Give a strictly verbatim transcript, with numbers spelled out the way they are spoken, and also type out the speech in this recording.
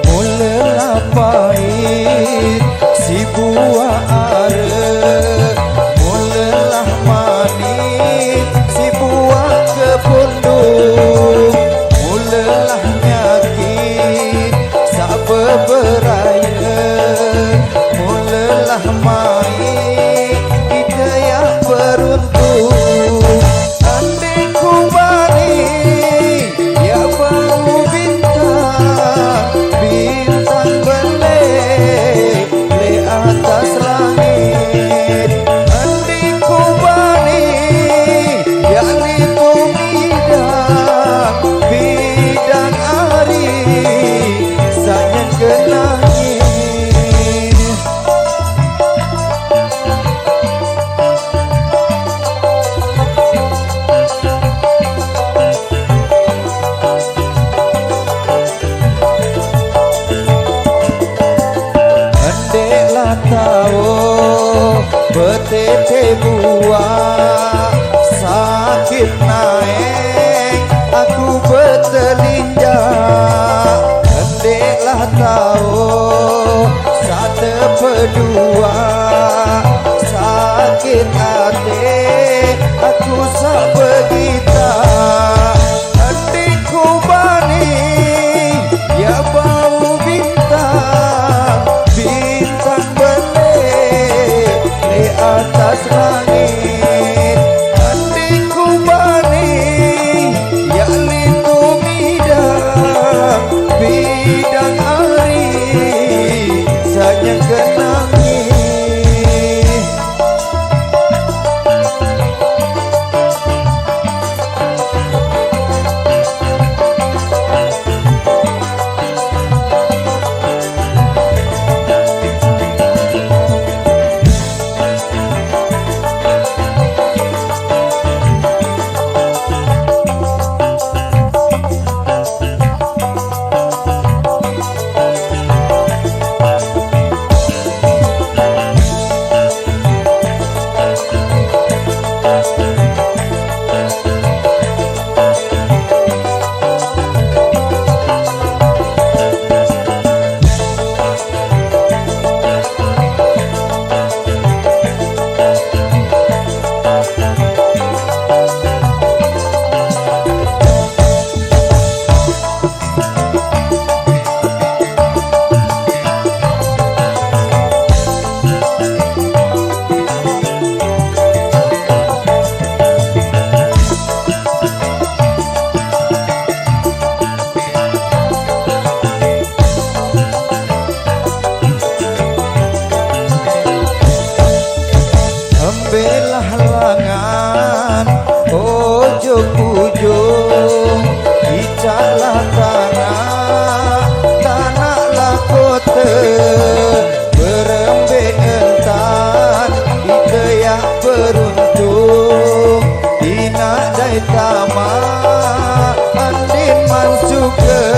Mulalah pahit si buah are, mulalah manis si buah kepundung, mulalah nyakit sabeberaya, mulalah mai kita ya beruntung. Andai ku bani ya bau bintang, bintang bele le atas langit. Andai ku bani ya litung idang, bidang ari sayang kenangin. Endeklah tahu betete buah sakit naik aku betelinjak. Endeklah tahu satu pedua sakit hati aku sabegita. Endek ku bani ya bau bintang, bintang bele le atas langit. Endek ku bani ya litung idang, bidang ari sayang kenangin. Ambillah langan ujung-ujung, icaklah tanah, tanahlah kota. Berembe entan ite yak beruntung, inak dai tama andin mansuka.